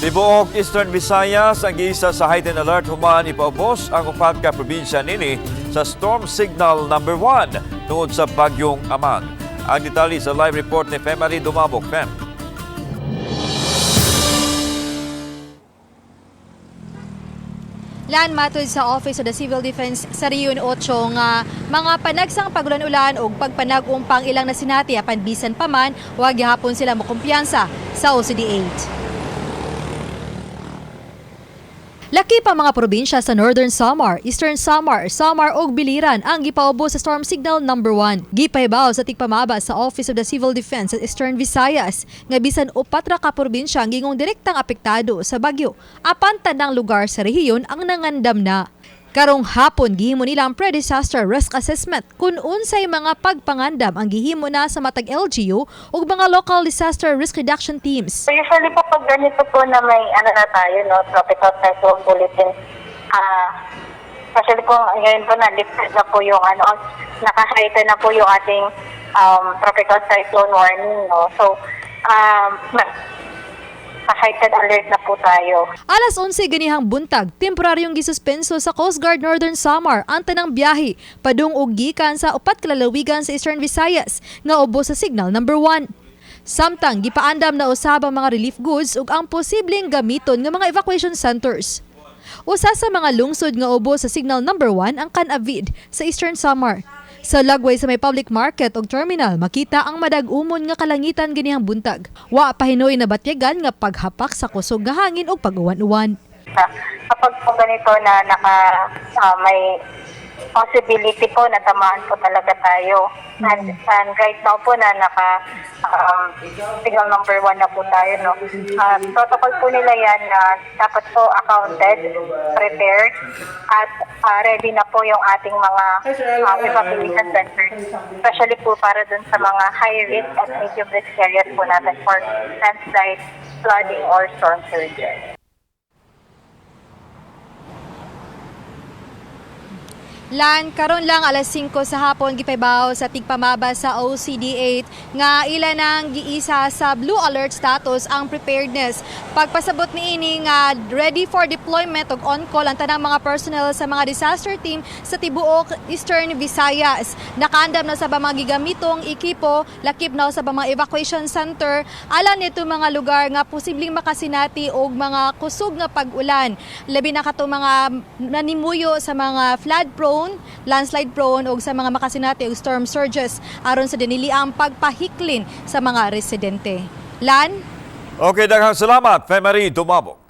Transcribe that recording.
Tibuok Eastern Visayas ang giisa sa heightened alert human ipaubos ang upat ka probinsya nini sa storm signal number 1 tungod sa bagyong Amang. Ang detalye sa live report ni Femary Dumabok. Fem. Lan matod sa Office of the Civil Defense sa Region 8 nga mga panagsang pagulan-ulan og pagpanag-umpang ilang nasinati apan bisan pa man wa gihapon sila mokumpiyansa sa OCD 8. Laki pa mga probinsya sa Northern Samar, Eastern Samar, Samar ug Biliran ang gipaubos sa storm signal number 1. Gipahibaw sa tigpamaba sa Office of the Civil Defense sa Eastern Visayas nga bisan upat ra ka probinsya ang gingong direktang apektado sa bagyo. Apan tanang lugar sa rehiyon ang nangandam na. Karong hapon gihimo nila ang pre-disaster risk assessment kung unsay mga pagpangandam ang gihimo na sa matag LGU ug mga local disaster risk reduction teams. So usually po pag ganito po na may ano na tayo, no, tropical cyclone bulletin, especially po ngayon po na lifted na po yung ano, naka-heighten na po yung ating tropical cyclone warning, no. So, heightened alert na po tayo. Alas 11 ganihang buntag, temporaryong gisuspenso sa Coast Guard Northern Samar ang tanang biyahe padung og gikan sa upat ka lalawigan sa Eastern Visayas nga ubos sa signal number 1. Samtang gipaandam na usab ang mga relief goods ug ang posibleng gamiton nga mga evacuation centers. Usa sa mga lungsod nga ubos sa signal number 1 ang Canavid sa Eastern Samar. Sa lagway sa may public market ug terminal, makita ang madag-umon nga kalangitan ganihang buntag. Wa pa hinoy na batyagan nga paghapak sa kusog nga hangin ug pag-uwan-uwan. Kapag po ganito na may possibility po na tamaan po talaga tayo. And right now po na naka signal number 1 na po tayo. No? Protocol po nila yan na dapat po accounted, prepared, at ready na po yung ating mga evacuation centers. Especially po para dun sa mga high risk at medium risk areas po natin for landslide, flooding, or storm surges. Lan, karon lang alas 5 sa hapon gipahibaw sa tigpamaba sa OCD 8 nga ila nang giisa sa blue alert status ang preparedness. Pagpasabot niini nga ready for deployment ug on call ang tanang mga personnel sa mga disaster team sa tibuok Eastern Visayas. Nakaandam na sa mga gigamitong ekipo, lakip na sa mga evacuation center alang nito mga lugar nga posibleng makasinati og mga kusog nga pag-ulan. Labi na kato mga nanimuyo sa mga flood prone, landslide prone ug sa mga makasinati og storm surges aron sa dinili ang pagpahiklin sa mga residente. Lan? Okay, daghang salamat, Femary Dumabok.